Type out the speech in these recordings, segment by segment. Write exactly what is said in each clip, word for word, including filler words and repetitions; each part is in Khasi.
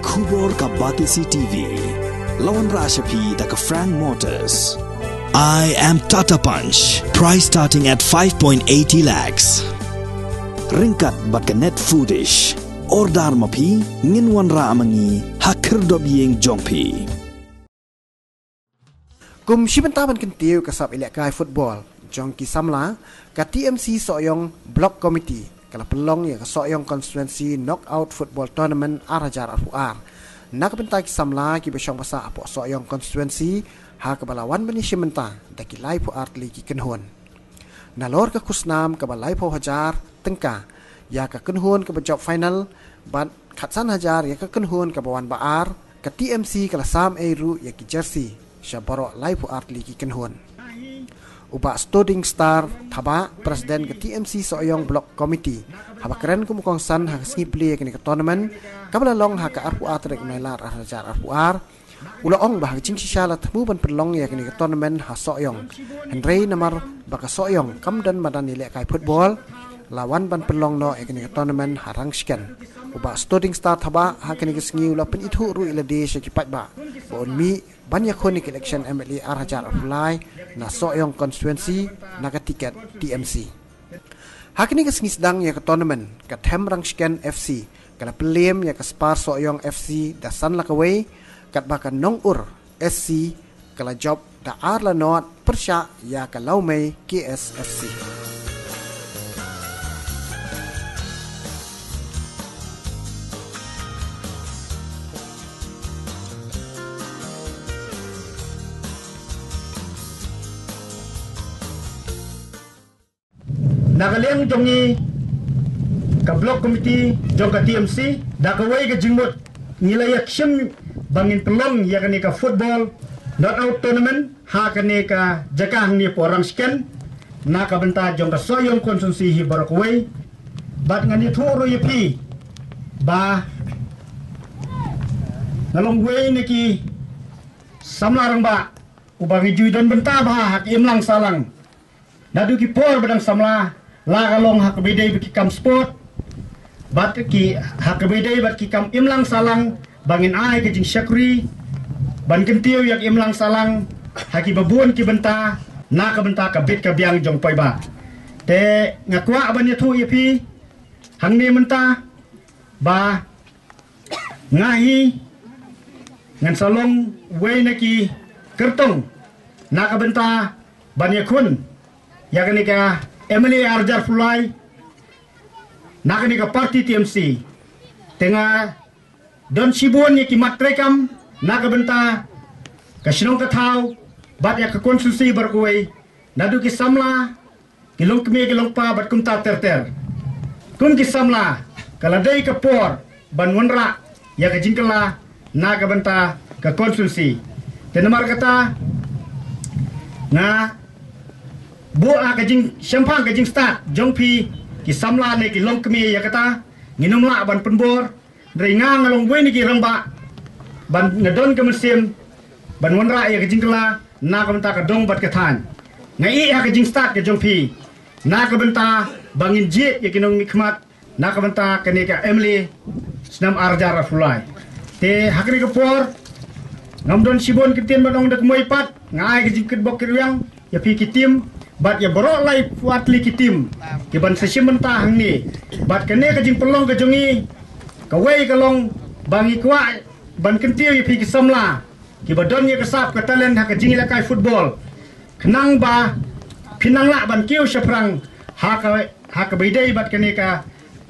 Khubor ka Batesi T V. La wanrah sha phi da ka Frank Motors. I am Tata Punch. Price starting at five point eighty lakhs. Ryngkat bad ka Net Foodish. Order ma phi, ngin wanrah ma ngi ha khyrdop ïing jong phi. Kum shi bynta ban kyntiew ka sap ïalehkai football jong ki samla, ka T M C Sohiong Block Committee ka la pynlong ïa ka Sohiong Constituency Knockout Football Tournament ar hajar arphew ar. Na ka bynta ki samla kiba shong basa hapoh Sohiong Constituency, ha kaba la wan ban ïashim bynta da ki laiphew ar tylli ki kynhun. Nalor ka khusnam kaba laiphew hajar tyngka ïa ka kynhun kaba jop final, bad khatsan hajar ïa ka kynhun kaba wan ba ar, ka T M C ka la sam ei ruh ïa ki jersey sha baroh laiphew ar tylli ki kynhun. U Bah Stoding Star Thabah, President ka T M C Sohiong Block Committee, haba kren kum u kongsan ha ka sngi plie ïa kane ka tournament kaba la long ha ka arphew ar tarik Nailar ar hajar arphew ar, u la ong ba ha ka jingshisha la thmu ban pynlong ïa kane ka tournament ha Sohiong. Hynrei namar ba ka Sohiong kam don madan ïalehkai football, la wan ban pynlong noh ïa kane ka tournament ha Rangshken. U Bah Stoding Star Thabah ha kane ka sngi u la pynithuh ruh ïa lade sha ki paidbah ba un mih ban ïakhun ïa ka election M L A ar hajar arphew lai na Sohiong Constituency na ka tiket T M C. Ha kane ka sngi sdang ïa ka tournament, ka Them Rangshken F C ka la pynliem ïa ka Spar Sohiong F C da san la kawei, katba ka Nongur S C ka la jop da ar la not pyrshah ïa ka Lawmei K S F C. Na ka liang jong ngi ka Block Committee jong ka T M C, da kawei ka jingmut ngi la ïa kshim ba ngin pynlong ïa kane ka football knockout tournament ha kane ka jaka hangne hapoh Rangshken, na ka bynta jong ka Sohiong Constituency hi baroh kawei. Bad ngan ïathuh ruh ïa phi ba nga long uwei na ki samla rangbah uba ngi ju don bynta bha ha ka imlang sahlang. Naduh ki por ba dang samla, la ka long ha kaba ïadei bad ki kam sport, bad ki, ha kaba ïadei bad ki kam imlang sahlang, ba ngin ai ka jingshakri ban kyntiew ïa ka imlang sahlang ha kiba bun ki bynta, na ka bynta ka bit ka biang jong paidbah. Te nga kwah ban ïathuh ïa phi hangne mynta ba nga hi ngan sa long uwei na ki kyrtong na ka bynta ban ïakhun ïa kane ka M L A ar hajar arphew lai na kane ka party T M C. Te nga don shibun ïa ki mat treikam na ka bynta ka shnong ka thaw bad ïa ka constituency baroh kawei, naduh ki samla, ki longkmie ki longkpa bad kumta ter ter. Kum ki samla, ka la dei ka por ban wanrah ïa ka jingkylla na ka bynta ka constituency. Te namar kata nga buh ha ka jingshemphang, ka jingstad jong phi ki samla ne ki longkmie ïa kata, ngin ym lah ban pynbor. Hynrei nga nga long uwei na ki rangbah ban nga don ka mynsiem ban wanrah ïa ka jingkylla na ka bynta ka dong bad ka thaiñ. Nga ïeh ha ka jingstad ka jong phi na ka bynta ba ngin jied ïa ki nongmihkhmat na ka bynta kane ka M L A snem ar hajar arphew lai. Te ha kane ka por ngam don shibun ktien ban ong da kumwei pat, nga ai ka jingkyrkhu kyrwiang ïa phi ki team bad ïa baroh laiphew ar tylli ki team ki ban sa shim bynta hangne. Bad kane ka jingpynlong ka jong ngi, kawei ka long ba ngi kwah ban kyntiew ïa phi ki samla kiba don ïa ka sap ka talent ha ka jingïalehkai football, khnang ba phin nang lah ban kiew shaphrang ha ka, ha kaba ïadei bad kane ka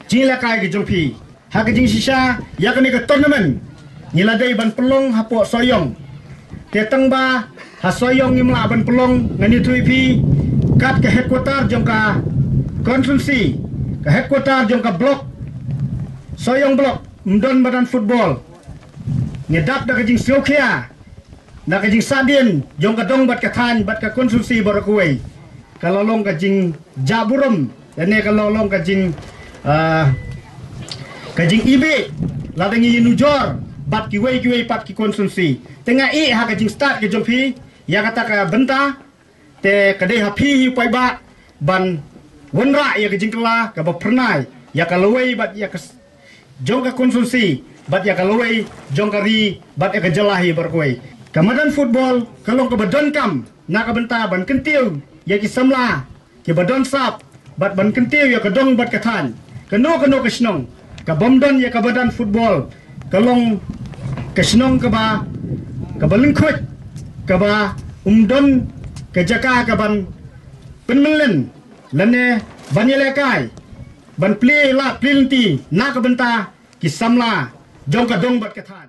jingïalehkai ka jong phi. Ha ka jingshisha ïa kane ka tournament ngi la dei ban pynlong hapoh Sohiong. Te tang ba ha Sohiong ngim lah ban pynlong, ngan ïathuh ïa phi, kat ka headquarter jong ka constituency, ka headquarter jong ka block, Sohiong block, ym don madan football. Ngi dap da ka jingsngewkhia na ka jingsahdien jong ka dong bad ka thaiñ bad ka constituency baroh kawei. Ka la long ka jingjah burom, ïa ne ka la long ka jing, ah, ka jingibih lada ngi ïanujor bad kiwei kiwei pat ki constituency. Te nga ïeh ha ka jingstad ka jong phi ïa kata ka bynta. Te ka dei ha phi hi paidbah ban wanrah ïa ka jingkylla kaba phyrnai ïa ka lawei bad ïa ka s-, jong ka constituency bad ïa ka lawei jong ka ri bad ïa ka jylla hi baroh kawei. Ka madan football ka long kaba donkam na ka bynta ban kyntiew ïa ki samla kiba don sap bad ban kyntiew ïa ka dong bad ka thaiñ. Kano kano ka shnong kabym don ïa ka madan football ka long ka shnong kaba, kaba lyngkhuid, kaba um don ka jaka kaban pynmlien lane ban ïalehkai, ban plie lad plie lynti na ka bynta ki samla jong ka dong bad ka thaiñ.